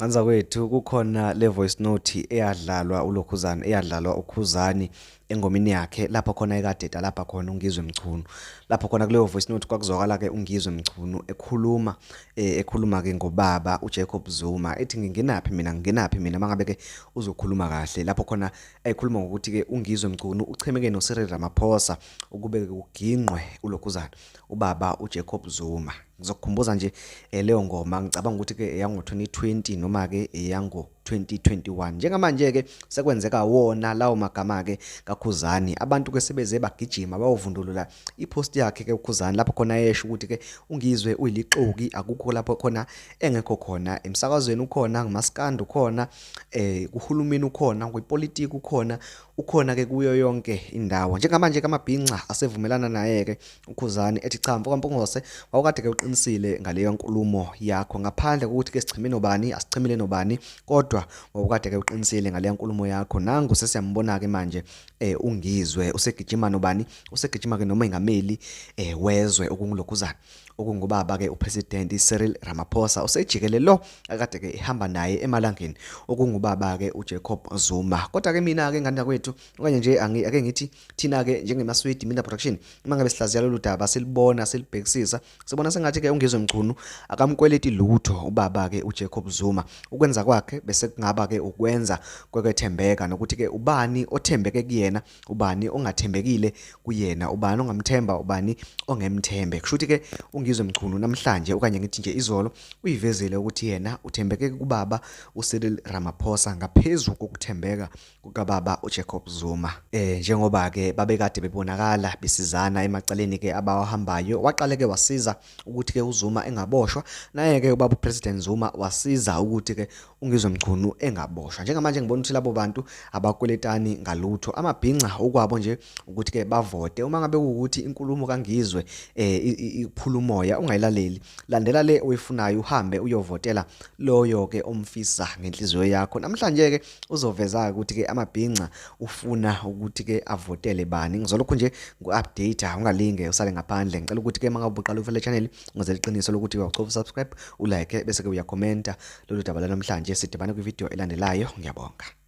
Nganzakwethu kukhona le voice note eyadlalwa uLokhuzana eyadlalwa uKhuzani engomeni yakhe lapho khona ekade lapha khona uNgizwe Mchunu. Lapho khona kuleyo voice note kwakuzwakala ke uNgizwe Mchunu ekhuluma ekhuluma ke ngobaba uJacob Zuma ethi ngingenaphi mina ngingenaphi mina mangabe ke uzokhuluma kahle lapho khona ekhuluma ngokuthi ke uNgizwe Mchunu uchemeke noCyril Ramaphosa ukube kugingqwe uLokhuzana ubaba uJacob Zuma. Ngizokukhumbuza nje leyo ngoma ngicabanga ukuthi ke eyango 2020 noma ke eyango 2021. Njengamanje ke sekwenzeka wona lawo magama ke kaKhuzani, abantu ke sebeze bagijima bayovundulula ipost yakhe ke uKhuzani lapho khona esho ukuthi ke uNgizwe uyilixoki, akukho lapho khona engekho khona, emsakazweni ukhona, ngumaskandi ukhona, kuhulumeni ukhona, kwipolitiki ukhona, ukhona ke kuyo yonke indawo. Njengamanje ke amabhinca asevumelana naye ke uKhuzani ethi cha mfoka Mpungose wawukade ke uqinisile ngaleyo nkulumo yakho, ngaphandle kokuthi ke sichime nobani asichimile nobani, kodwa wawukade ke uqinisile ngaleyo nkulumo yakho. Nangu sesiyambona ke manje uNgizwe usegijima nobani, usegijima ke nomengameli wezwe okunguLokhuzana okungubaba ke uPresident Cyril Ramaphosa, usejikele lo akade ke ehamba naye emalangeni okungubaba ke uJacob Zuma. Kodwa ke mina ke ngane kwethu okanye nje ake ngithi thina ke njengeMaswidi Media Production uma ngabe sihlaziya lolu daba silibona silibhekisisa sibona sengathi ke uNgizwe Mchunu akamkweleti lutho ubaba ke uJacob Zuma. Ukwenza kwakhe bese kungaba ke ukwenza kwekwethembeka nokuthi ke ubani othembeke kuyena, ubani ongathembekile kuyena, ubani ongamthemba, ubani ongemthembe. Kusho ukuthi ke uNgizwe Mchunu namhlanje okanye ngithi nje izolo uyivezile ukuthi yena uthembeke kubaba uCyril Ramaphosa ngaphezu kokuthembeka kukababa uJacob Zuma. Njengoba ke babekade bebonakala besizana emacaleni ke abawahambayo, waqale ke wasiza ukuthi ke uZuma engaboshwa, naye ke ubaba uPresident Zuma wasiza ukuthi ke uNgizwe Mchunu engaboshwa. Njengamanje ngibona ukuthi labo bantu abakweletani ngalutho, amabhinca okwabo nje ukuthi ke bavote. Uma ngabe kuwukuthi inkulumo kaNgizwe iphula umoya ungayilaleli, landela le oyifunayo uhambe uyovotela loyo ke omfisa ngenhliziyo yakho. Namhlanje ke uzoveza ukuthi ke amabhinca ufuna ukuthi ke avotele bani. Ngizolokhu nje ngu-update, ungalinge usale ngaphandle. Ngicela ukuthi ke mangabe uqala ukuvela channel ungenzele iqiniso lokuthi uyacofa subscribe, ulike bese ke uyakhomenta lolu daba lanamhlanje. Sidibane kwivideo elandelayo, ngiyabonga.